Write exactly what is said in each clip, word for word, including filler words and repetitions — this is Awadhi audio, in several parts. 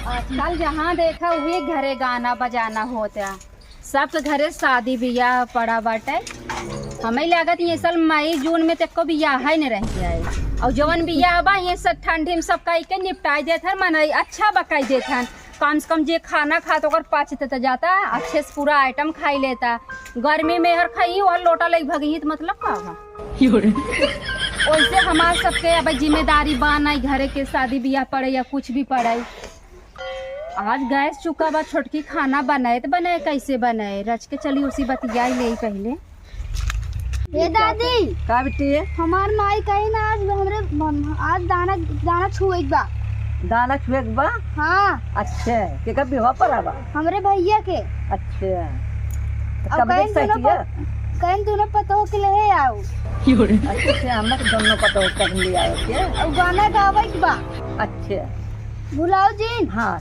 आजकल जहाँ देखा उही घरे गाना बजाना होता। सबके घरे शादी बियाह पड़ा बाटे। हमें लागत ये साल मई जून में त एको बियाह ही न रह जाए। और जवन बियाह बा ये सब ठंडी में सब कई के निपटाई देत हन, मनई अच्छा बा कई देत हन। कम से कम जे खाना खात ओकर पचते त जाता, अच्छे से पूरा आइटम खाई लेता। गर्मी में हर खाई और लोटा लेके भगही त मतलब का बा? ओइसे हमार सबके अब जिम्मेदारी बा ना, घरे के शादी बियाह पड़े या कुछ भी पड़े। आज गैस चुका बा, छोटकी खाना बनाए त बनाए, कैसे बनाए, रच के चली उसी बतियाई ले पहले। ए दादी, का बिट्टी? हमार माई कही ना आज हमरे, हम, आज दाना, दाना छुए के बा। दाना छुए के बा? हाँ। अच्छा, केकर बियाह पड़ा बा? हमरे भैया के। अच्छा। त अब कब कहीं देख दोनों सही प-, कहीं दोनों पतोह के लेहे आओ। अच्छा, अच्छा, हम तो दोनों पतोह के ले आओ के। अब गाना गावे के बा। अच्छा। भुलाओ जिन। हाँ,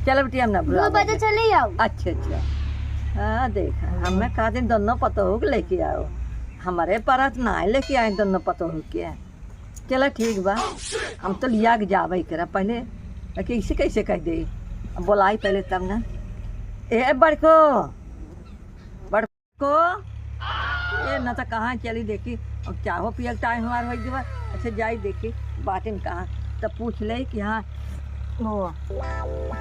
चलो बिटिया, हम ना दो भुलाओ। बजे चले आओ। अच्छा, अच्छा। हाँ, देखा, हमें कहा दिन दोनों पतोह के लेके आओ। हमारे परत ना लेके आए दोनों पतोह के। चला ठीक बा, हम तो लिया के जाबे करा पहले, कैसे कैसे कह दे, अब बोलाई पहले तब ना। ए बड़को, बड़को, ए ना तो कहाँ चली देखी, अब चाहो पिए के टाइम हमार हो गया। अच्छा जाई देखी बाटिन कहाँ, तब पूछ ले कि हाँ वो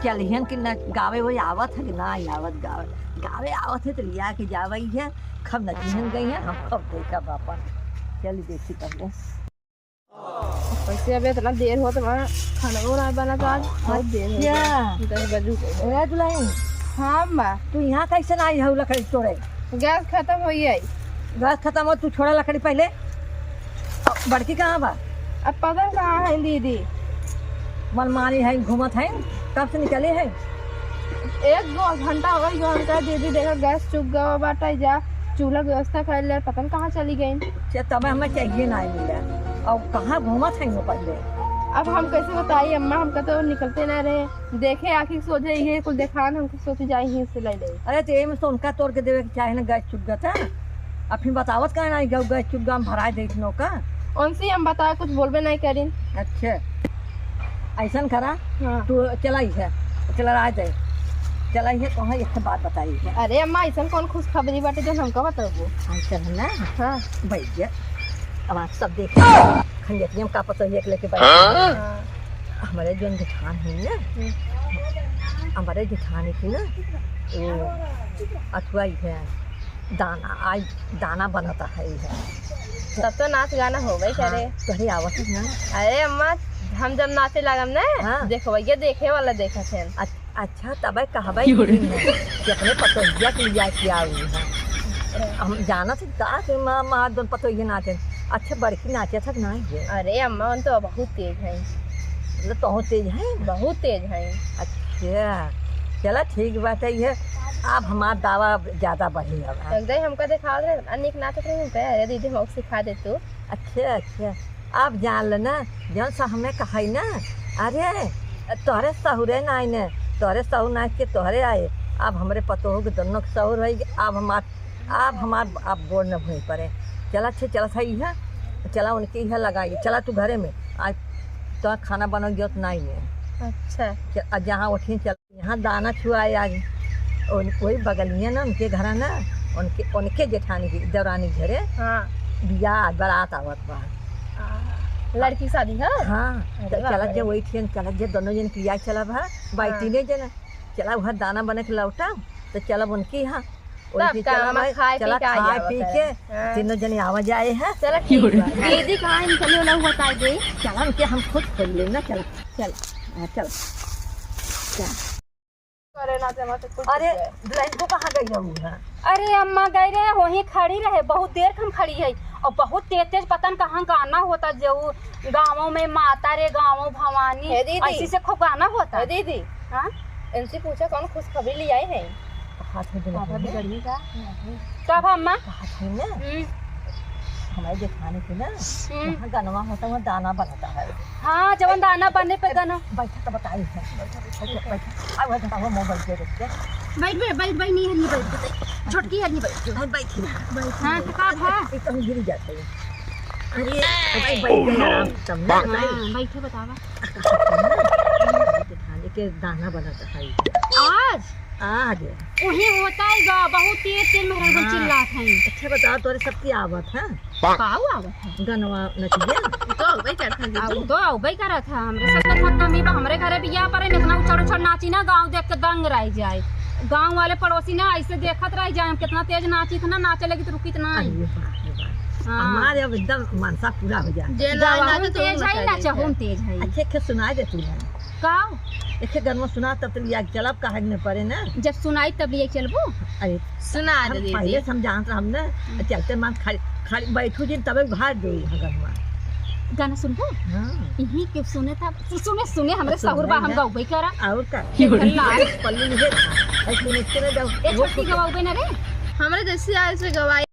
चलिहन कि ना गावे, वही आवत है कि ना आवत गावे, गावे आवत है तो लिया के जावे है, खब नचिहन गई है, हम खब देखब अपन। चली देखी पहले। कैसे अबे इतना देर होत बा, खाना ना बनत आज, बहुत देर हो गया। अच्छा। दस बज गए। ए दुल्हन, हाँ अम्मा। तू यहाँ कैसे ना आई हऊ लकड़ी तोड़े? गैस खत्म हो गई। गैस खत्म हो, तू छोड़ा लकड़ी पहले। अब बड़की कहाँ बा? अब पता न कहाँ है दीदी। मनमानी है, घूमत है, कब से निकली है? एक दो घंटा हो गई, हम कहा, "दीदी, देखा, गैस चुक गवा बाटे, जा चूल्हा के व्यवस्था कर ले।" पता न कहाँ चली गई। चे-, तब हमें चाहिए ना मिला। और कहाँ घूमत है वो पहले? अब हम कैसे बताई अम्मा, हमका तो निकलते ना रहे, देखे आँखी सोझे, ये कुल देखान, हमको सोची जाए यहीं से ले ले। अरे, तो एमे से उनका तोड़ के देवे के चाहे ना, गैस चुक गता। अब फिर बतावत काहे ना, गैस चुक गवा, हम भराए देत नौका। उनसे हम बताए, कुछ बोलबे नहीं करीन। अच्छा। ऐसन करा, हाँ। तू चला ही है, चला रहा जाए, चला ही है, कहाँ एक बात बताई है। अरे अम्मा, ऐसन कौन खुशखबरी बाटे जो हमका बताबो? हाँ, चल ना। हाँ। बैठ जा, अब आप सब देख, खंजतिया में का पता एक लेके बैठ। हाँ। हमारे जोन जेठान है ना, हम्म। हमारे जेठानी की ना, वो अथुआ ही है, दाना, आज दाना बनता है, ई है। तब तो नाच गाना होबे करे। हाँ, तोहरे आवत है ना? अरे अम्मा, हम जब नाचे लागम ना, हाँ। देखो भैया, देखे वाला देखत हैं। अच-, अच्छा, तबे कहबे कि अपने पतोहिया के लिया के आऊ है। हम जानत है का कि माँ, माँ दोन पतोहिया नाचे। अच्छा, बड़की नाचे थक ना ये? अरे अम्मा, उन तो बहुत तेज हैं। मतलब, तोहो तेज है? बहुत तेज हैं। अच्छा, चला, ठीक बात है, ये अब हमार दावा ज्यादा बढ़ी अब। एकदम हमका देखा रहे, अनिक नाचत रहे, हम कहे, "अरे दीदी, हमको सिखा दे तू।" अच्छा, अच्छा, अब जान लेना, जौन सा हमें कहाई ना, अरे, तोहरे सहुरे ना आइने, तोहरे सहुर ना के तोहरे आए, अब हमरे पतोह के दोनों के सहुर होई, अब हमार, अब हमार, अब गोड़ न भूमि पड़े। चला, अच्छे, चला, सही है, चला, उनके यहाँ लगाई, चला तू घरे में, आज तो खाना बनाओ, जरूरत नहीं है। अच्छा। च-, आ जहाँ उठिए, चल। यहाँ दाना छुआए आज। उन-, वही बगलिया ना, उनके घरा ना, उनके, उनके जेठानी की, देवरानी घरे। हाँ। बियाह, बारात आवत बा। आ, लड़की शादी है? हाँ। अरे तो बाप चलत रे। जे वही ठियन, चलत जे दोनों जन पिया चला बा, बाई हाँ। तीने जन। चला वहाँ दाना बने के लौटा, तो चला उनकी यहाँ। तब उनकी का चला अम्मा भाई, खाए पी चला के आई खाए आवत पी है। के, हाँ। तीनों जने आवा जाए है। चला ठीक बा। दीदी कहाँ है? चलो ना, बताई दे। चला उनके हम खुद खोज ले ना, चला। चल। हाँ, चल। चल। करे ना जमा तो कुछ अरे, हो जाए। दुल्हन को कहाँ गई रहू है? अरे अम्मा गई रहे, वहीं खड़ी रहे, बहुत देर हम खड़ी है। और बहुत तेज तेज पता न कहाँ गाना होता, जो गाँवों में माता रे गाँवों भवानी, हे दीदी। ऐसी से खूब गाना होता। हे दीदी। हाँ? इनसे पूछा कौन खुशखबरी ले आई है? हाथ में देना बाबा है। बिगड़नी का? कब अम्मा? हाथ में ना? हम्म। हमारे जेठानी के ना, हम्म। वहाँ गनवा होता, वहाँ दाना बनता है। हाँ, जवन दाना बने पे गनो। बैठा तो बताई है। बैठा, बैठा, बैठा। आ, वहाँ घटा हुआ मोबाइल पे रख के। बैठ बे, बैठ, बैठ, नहीं हरनी बैठ। छोटकी हरनी बैठ। हाँ, बैठ ना। बैठ। हाँ, तो का भा? ये तो हम गिर जाते हैं। अरे, अरे, बैठ गया, आराम से, समझा बताई? हाँ, बैठे बतावा। एक दाना बनत है। आज? आज। वही होता है गा, बहुत तेज तेज में हर हाँ। चिल्लात हैं। अच्छा बताओ, तोरे सबकी आवत है? का आवत है? गनवा नचिया? तो अउबे करत है आ, दीदी। वो तो अउबे करत है, हमरे सब के थक कमी बा, हमरे घरे बियाह परे में इतना उछड़ उछड़ नाची ना, गाँव देख के दंग रह जाए। गाँव वाले पड़ोसी ना ऐसे देखत रह जाए, हम कितना तेज नाची, इतना नाचे लगी तो रुकी तो ना। अरे बाप रे बाप। हाँ। हमारे अब एकदम मनसा पूरा हो जाए। जे ना गवाहू नाचे तो तेज है, ना चाहूँ तेज है। अच्छे अच्छे सुनाई दे तू ना। का? एक गनवा सुना तब तो लिया के चलब, काहे न पड़े ना। जब सुनाई तब लिया के चलबू। अरे सुना हम दे दीदी। पहले से हम जानत रहम ना, चलते मान खाली, खाली बैठू जिन तबे भार दे यहाँ गनवा। गाना सुनबू? हाँ। यही के सुने था, सु-, सुने, सुने, हमरे अच्छा, सहुर बा, हम नहीं। गौबे करा। और का? के भला। पल्लू नहीं है। ऐसे नहीं सुने जाओ। ए वो छोटी कुछ गवाबे ना रे। हमरे जैसी आए से गवाई।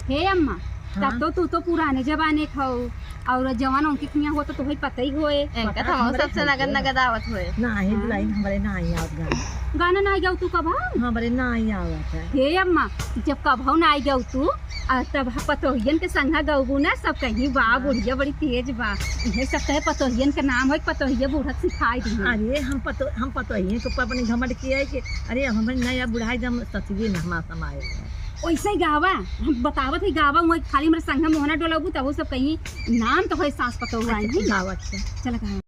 हे अम्मा, हाँ। तब तो तू तो पुराने जमाने के हऊ, और जवान उनके किया हो तो तुहे पता ही होए। इनका तो हम सबसे नगद नगद आवत होए। नाही, हाँ। बुलाई, हमरे नाही आवत गाना। गाना नाही गाऊ तू कब? हमरे नाही आवत है। हे अम्मा, जब कबहू नाही गाऊ तू, आ तब ह-, पतोहियन के संगा गौबू ना, सब कहीं, "वाह, हाँ। बुढ़िया बड़ी तेज बा।" इहे सब कहे, "पतोहियन के नाम होए, पतोहिया बूढ़त सिखाई दी।" अरे, हम पतो-, हम पतोहियन के ऊपर अपने घमंड किया है कि, अरे, हमरे नया बुढ़ाई जब ससुरी में हमार समाए है। वैसे ही गावा, हम बतावत ही गावा, वही खाली हमरे संगे मोहना डोलबू, तब वो सब कहीं, "नाम तो होए सास पतोह अच्छा, आई है।" गावा, अच्छा। चल गावा।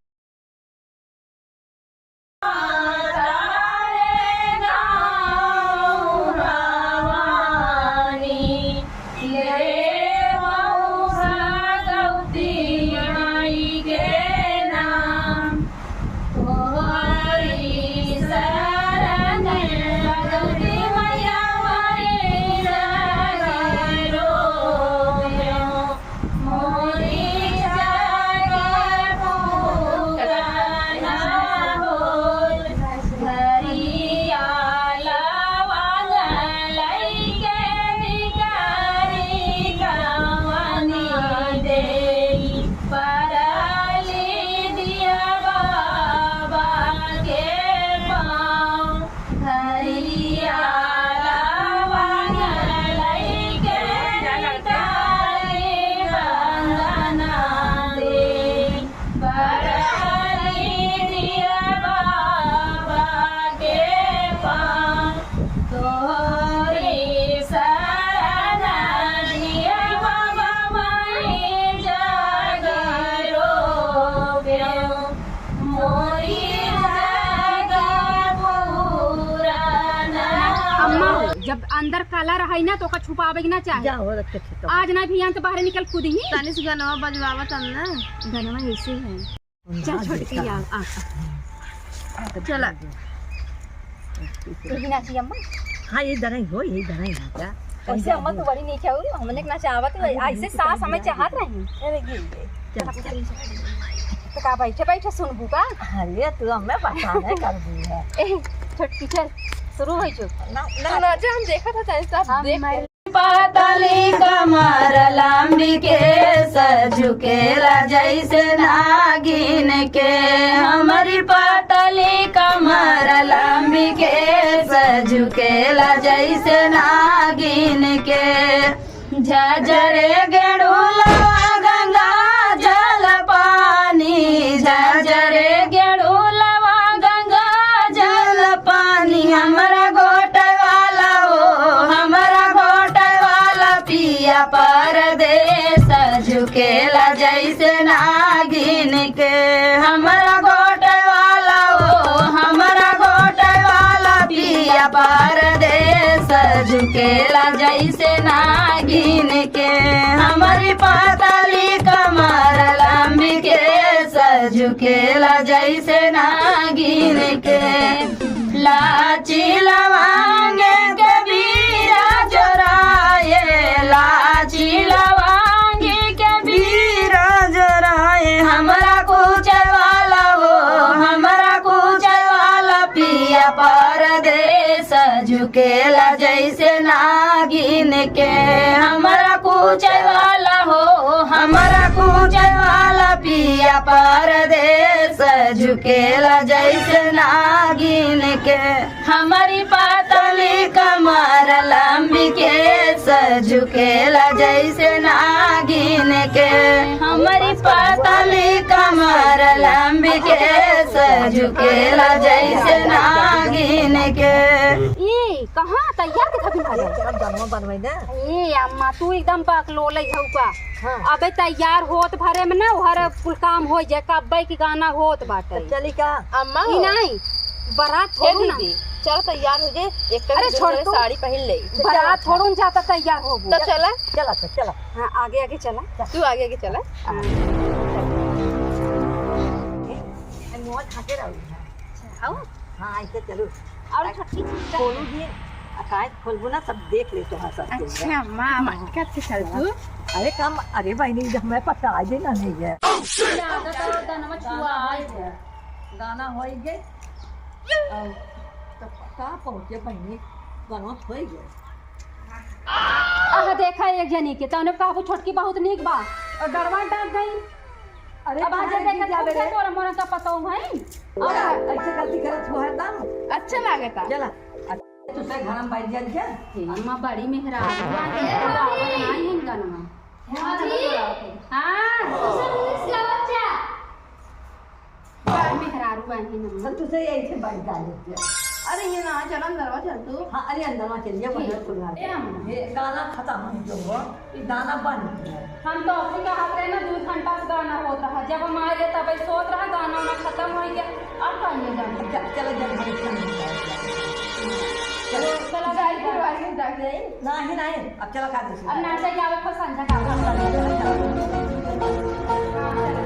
अम्मा, जब अंदर कला रहइ ना, तो ओका छुपावे के ना चाहे। जा हो, रख के छुपा। आज ना भी अंत बाहर निकल खुद ही। तनिस गनवा बजवावा तब ना। गनवा ऐसे है। चल, छोटकी, आ, आ, आ। चला। यही नाची अम्मा? हाँ, यही दरई हो, यही दरई नाचा। वैसे अम्मा, तू बड़ी नीचे हो, हमने के नाचा आवत है, ऐसे सास हमें चाहत रही। अरे, गिर गई। चल। तो का बैठे बैठे सुनबू का? अरे, तू हमें परेशान करबू है। ए, छोटकी, चल, शुरू हो जो। ना, ना। तू नाचा, हम देखा था, तैसे आप हम देख के। पातली कमर लंबी केस झुकेला जैसे नागिन के, हमरी पातली कमर लंबी केस झुकेला जैसे नागिन के। झझरे गेड़ूलवा गंगा जल पानी, झझरे गेड़ूलवा गंगा जल पानी, हमरा गोटे वाला हो, हमरा गोटे वाला पिया परदेस झुकेला जैसे नागिन के, हमरा गोटे वाला हो, हमरा गोटे वाला पिया परदेस झुकेला जैसे नागिन के, हमरी पातली कमर लंबी केस झुकेला जैसे नागिन के। लाची लवांग के बीरा जोराए, लाची लवांग के बीरा जोराए, हमरा कुचे वाला हो, हमरा कुचे वाला पिया परदेस झुकेला जैसे नागिन के, हमरा कुचे वाला हो, हमरा कुचे वाला पिया परदेस झुकेला जैसे नागिन के। हमारी पातली कमर लंबी केस झुकेला जैसे नागिन के। हमारी पातली कमर लंबी केस झुकेला जैसे नागिन के। ए, कहाँ तैयार के खबी अरे, भरे? चल, गनवा बनवाई ना। ए, अम्मा, तू एकदम बकलोले हऊ का। हाँ। अबे तैयार होत भरे में ना, उहर कुल काम हो जाए, कब्बे की गाना होत बाटे। तो चली का? अम्मा ई हो। नहीं, बारात हे थोड़ू ना। दीदी, चल तैयार हो जाए, एक अरे, कमीज छोड़ वाली तू। साड़ी पहन ले। बारात चला। थोड़ू ना जाता तैयार होबू। तो चला। चला, तो चला। हाँ, आगे आगे चला। तू आगे आगे चला। हाँ। ए, मुँह छाके रहो। अच्छा, आओ। हाँ, ऐसे चलो। और छोटकी चीज का? खोलू जी, आ, काहे खोलबू ना, सब देख ले तोहार सब चीज। अच्छा, माँ, हाँ। मटका से चल तू। अरे काम, अरे बहनी, जब मैं पटा देना नहीं है। दादा, दादा, नमक छुआ आई है। गाना होई गए। और तो का पहुँचे बहनी, गाना होई गए। आह, देखा एक जनी के, तौने कहबू छोटकी बहुत नीक बा, और डरवा डर गई। अरे अब आज कहाँ देखा जीजा तू मेरे? क्या तोरा मोरा का पतोह है? और ऐसे गलती करत हो हरदम। अच्छा लागता। चला, तुसे घर में बैठ जा, जा। हे अम्मा, बड़ी मेहरारू बा, ये तो आवत नहीं है इनका नाम। भाभी। हाँ। तुसे मुझे सिलावत जा। बड़ी मेहरारू बा ही नाम। तो तुसे यही से बैठ जा, जा। अरे ये ना, चल अंदरवा चल तू। हाँ, अरे अंदरवा चल, ये ठीक। बढ़िया खुला है। ए अम्मा। ये गाना खत्म हो गया हो। ई गाना बंद कर। हम तो अभी कहत रहे ना, दू घंटा से गाना होत रहा। जब हम आए रहे, तब सोत रहा, गाना वाना खत्म हो गया। अब कहिए जाना। च-, चलो, जब हम इतना नहीं गाएंगे। चलो। चलो, गाड़ी करवा के जाके आई। नहीं, नहीं, अब चलो, का दूसरी अब गाड़ी। नाचे के आवे, फिर संझा का आवे। हाँ, चलो।